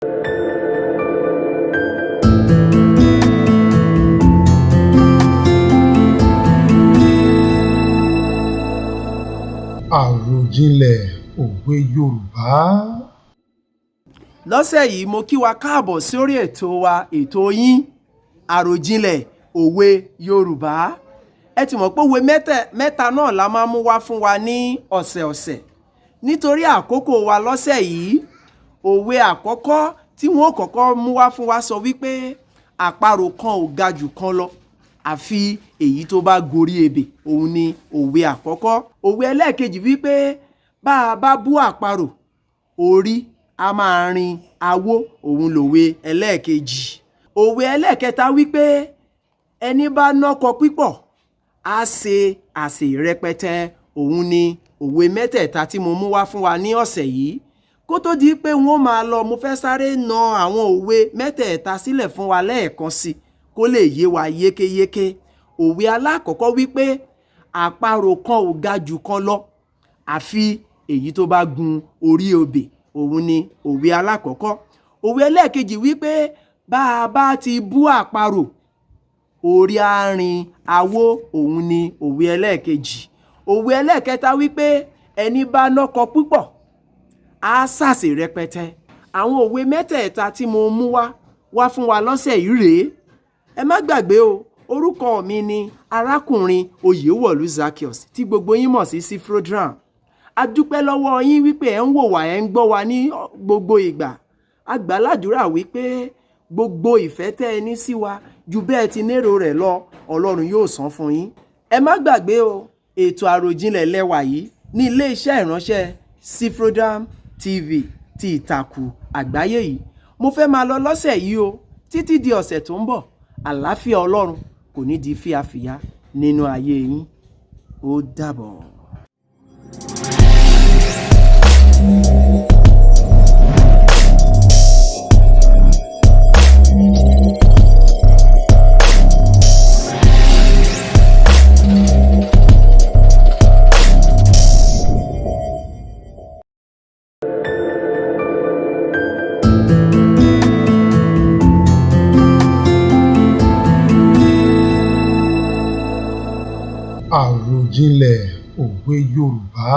Àròjinlẹ̀ òwe Yorùbá. Lọ́sẹ̀ yìí, mo kí wa káàbọ̀ sórí ètò wa, ètò yín, Àròjinlẹ̀ òwe Yorùbá. Ẹ ti mọ̀ pé òwe mẹ́ta náà la máa mú wá fún wa ní ọ̀sẹ̀ọ̀sẹ̀. Nítorí àkókò wa, lọ́sẹ̀ yìí, òwe àkọ́kọ́ tí wọ́n kọ́kọ́ mú wá fún wa sọ wípé àparò kan ò ga jù kan lọ, àfi èyí tó bá gorí ebè. Òun ni òwe àkọ́kọ́. Òwe ẹlẹ́ẹ̀kejì wípé bá a bá bú àparò, orí a máa rin awó. Òun lòwe ẹlẹ́ẹ̀kejì. Òwe ẹlẹ́ẹ̀kẹta wípé ẹni bá nọ́kọ pípọ̀ á ṣe àsè rẹpẹtẹ. Òun ni òwe mẹ́tẹ̀ẹ̀ta tí mo mú wá fún wa ní ọ̀sẹ̀ yìí. Kó tó di pé wọ́n máa lọ, mo fẹ́ sáré na àwọn òwe mẹ́tẹ̀ẹ̀ta sílẹ̀ fún wa lẹ́ẹ̀kan sí kó lè yé wa yékéyéké. Òwe alákọ̀ọ́kọ́ wípé àparò kan ò ga jù kan lọ, àfi èyí tó bá gun orí ebè. Òun ni òwe alákọ̀ọ́kọ́. Òwe ẹlẹ́ẹ̀kejì wípé bá a bá ti bú àparò, orí á rin awó. Òun ni òwe ẹlẹ́ẹ̀kejì. Òwe ẹlẹ́ẹ̀kẹta wípé ẹni bá nọ́kọ púpọ̀ á sàsè rẹpẹtẹ. Àwọn òwe mẹ́tẹ̀ẹ̀ta tí mo mú wá wá fún wa lọ́sẹ̀ yìí rèé. Ẹ má gbàgbé o, orúkọ mi ni arákùnrin Oyèwọ̀lú Zaccheaus, tí gbogbo yín mọ̀ sí Cfrodram. A dúpẹ́ lọ́wọ́ yín wípé ẹ̀ ń wò wá, ẹ̀ ń gbọ́ wa ní gbogbo ìgbà. A gbàládùra wípé gbogbo ìfẹ́ tẹ́ ẹ ní sí wa, ju bẹ́ẹ̀ ti nérò rẹ̀ lọ, Ọlọ́run yóò san fún yín. Ẹ má gbàgbé o, ètò Àròjinlẹ̀ lẹ́wà yìí ní iléeṣẹ́ ìránṣẹ́ Cfrodram TV ti ìtàkùn àgbáyé yìí. Mo fẹ́ máa lọ lọ́sẹ̀ yìí o. Títí di ọ̀sẹ̀ tó ń bọ̀, àlàáfíà Ọlọ́run kò ní di fíafìyà nínú ayé yín. Ó dàbọ̀. Àròjinlẹ̀ òwe Yorùbá.